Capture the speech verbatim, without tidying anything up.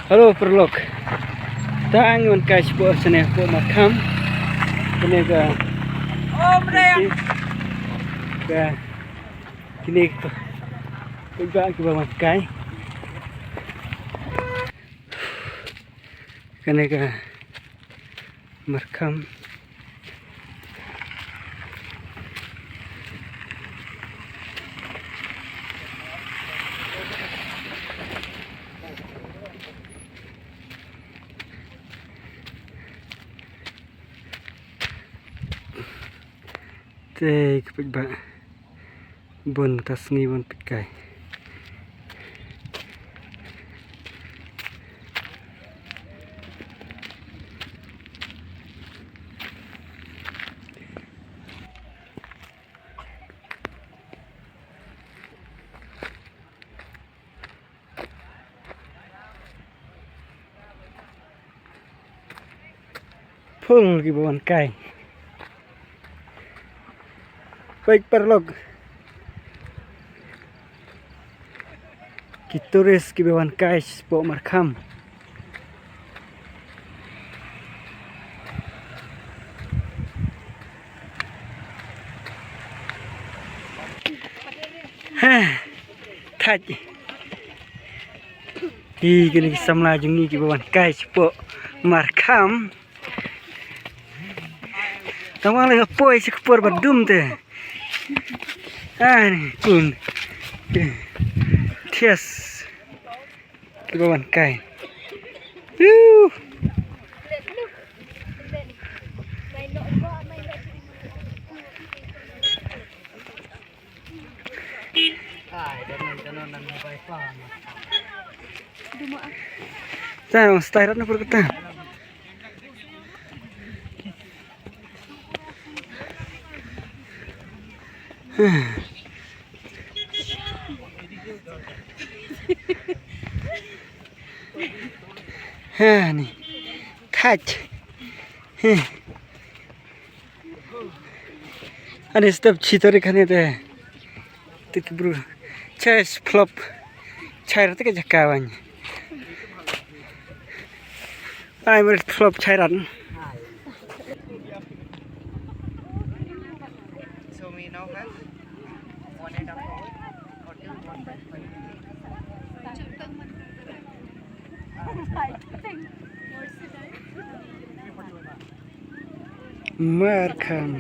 Hello paralok. Tang wan kai sha Poh sha ne Poh Markham. Kane ka, ka kine ka ba ki ba wan kai. Kane ka Markham. Te ka peit ba bun mynta sngi ban peit kai. Phung ki ba wan kai. Peit paralok. Ki tourist ki ba wan kai sha Poh Markham. Ha, thait. Hi kine ki samla jong ngi ki ba wan kai sha Poh Markham. Tang wan lei ka poi sha ka por ba dum te. Ani kun. Thias. Ki ba wan kai. Woo. Tang style na pur kata. Ha ni. Thait. Ani step chi tarik ani te. Te ki bru. Chai flop. Chai rata ka jaka wan. Ai mer flop chai rat. Markham.